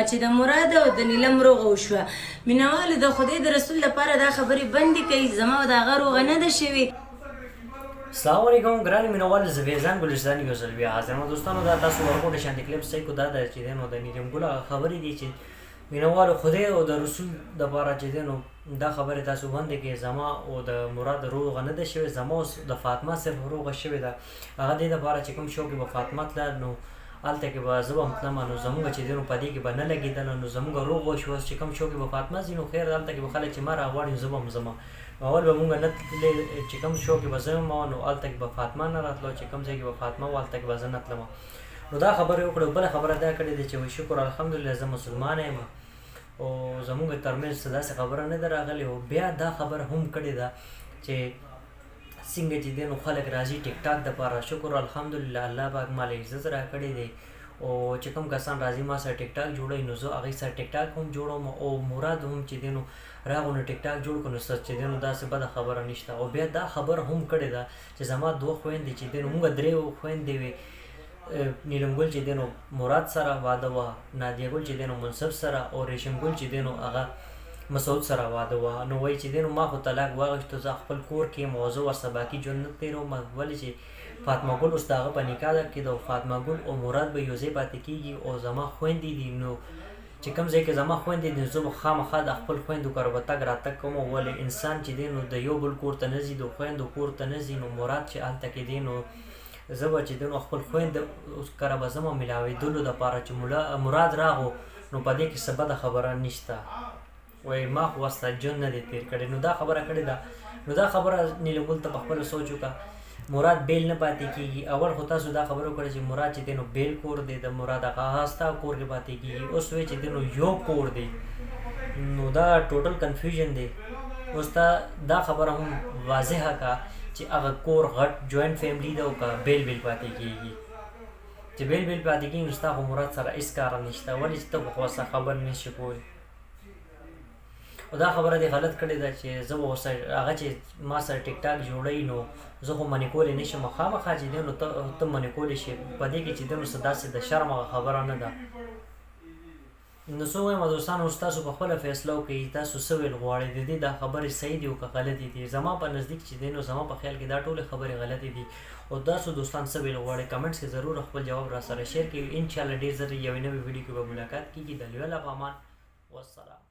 چې د مراد او د نیلم روغه وشوه. مینوالو د خدای د رسول لپاره دا خبرې بندې کړئ، زما او د هغه روغه نه ده شوې. السلام علیکم ګران مینوال، زه فیضان ګلستان یو ځل بیا حاضر یم. دوستانو، دا تاسو ورکوټه شانتي کلیپ صحیح کو. دا د چې دی نو د نیلم ګل هغه خبرې دي چې مینوالو، خدای او د رسول دپاره چې دی نو دا خبرې تاسو بندې کړئ. زما او د مراد روغه نه ده شوې، زما اوس د فاطمه صرف روغه شوې ده. هغه دې دپاره چې کوم شو کې به فاطمه تله نو هلته کې به زه به هم تلم، نو زموږ چې دی نو په دې کې به نه لګېدله، نو زموږ روغه وشوه. اوس چې کوم شو کې به فاطمه ځي نو خیر، هلته کې به خلک چې ما راغواړي نو زه به هم ځم. نو اول به مونږ نه تللې، چې کوم شو کې به زه وم نو هلته کې به فاطمه نه راتله، چې کوم ځای کې به فاطمه وه هلته کې به زه نه تلم. نو دا خبره یې وکړه. بله خبره دا کړې ده چې وایي شکر الحمدلله زه مسلمان یم او زموږ ترمنځ څه داسې خبره نه ده راغلې. او بیا دا خبره هم کړې ده چې څنګه چې دی نو خلک راځي ټیک ټاک دپاره، شکر الحمدلله الله پاک مال عزت راکړی دی، او چې کوم کسان راځي ما سره ټیک ټاک جوړوي نو زه هغوی سره ټیک ټاک هم جوړوم. او مراد هم چې دی نو راغو نو ټیک ټاک جوړ کړو، نو څه چې دی نو داسې بده خبره نشته. او بیا دا خبره هم کړې ده چې زما دوه خویندې چې دی نو موږ درې خویندې وې، نیلم ګل چې دی نو مراد سره واده وه، نادیه ګل چې دی نو منصف سره، او ریشم ګل چې دی نو هغه مسعود سره واده وه. نو وایي چې دی نو ما خو طلاق واخیستو، زه خپل کور کې یم او زه ورسره باقي ژوند نه تېروم، ولې چې فاطمه ګل اوس د هغه په نکاح کې ده او فاطمه ګل او مراد به یو ځای پاتې کېږي او زما خویندې دي، نو چې کوم ځای کې زما خویندې دي زه به خامخا د خپل خویندو کره به تګ راتګ کوم. ولې انسان چې دی نو د یو بل کور ته نه ځي، د خویندو کور ته نه ځي، نو مراد چې هلته کې دی نو زه به چې دی نو خپل خویند کره به ځم ملاوېدلو دپاره. چې مراد راغو نو په دې کې څه بده خبره نشته. وایي ما خو ورسره ژوند نه دی تېر کړی. نو دا خبره کړې ده. نو دا خبره نیلم ګل ته په خپله سوچ وکړه، مراد بیل نه پاتې کیږي. اول خو تاسو دا خبره وکړه چې مراد چې دی نو بیل کور دی، د مراد هغه ستا کور کې پاتې کیږي، اوس وایي چې دی نو یو کور دی، نو دا ټوټل کنفیوژن دی. اوس تا دا خبره هم واضحه کا چې هغه کور غټ جوائنټ فیملی ده او که بیل بیل پاتې کیږي؟ چې بیل بیل پاتې کیږي نو ستا خو مراد سره هیڅ کار نشته، ولې چې ته خو ورسره خبر نه شې کولی. او دا خبره دې غلط کړې ده چې زه به ورسره هغه چې ما سره ټیک ټاک جوړوي نو زه خو منې کولی نه شم. خامخا چې دی نو ته منې کولی شې، په دې کې چې دی نو څه داسې د شرم هغه خبره نه ده. نو څه وایم دوستانو، اوس تاسو په خپله فیصله وکړئ، تاسو څه ویل غواړئ، د دې دا خبرې صحیح دي او که غلطې دي؟ زما په نزدیک چې دی نو زما په خیال کې دا ټولې خبرې غلطې دي. او تاسو دوستان څه ویل غواړئ، کمنټس کې ضرور خپل جواب را سره شیر کړئ. انشاءالله ډېر زر یوې نوې ویډیو کې به ملاقات کیږي. د لوی الله په امان، والسلام.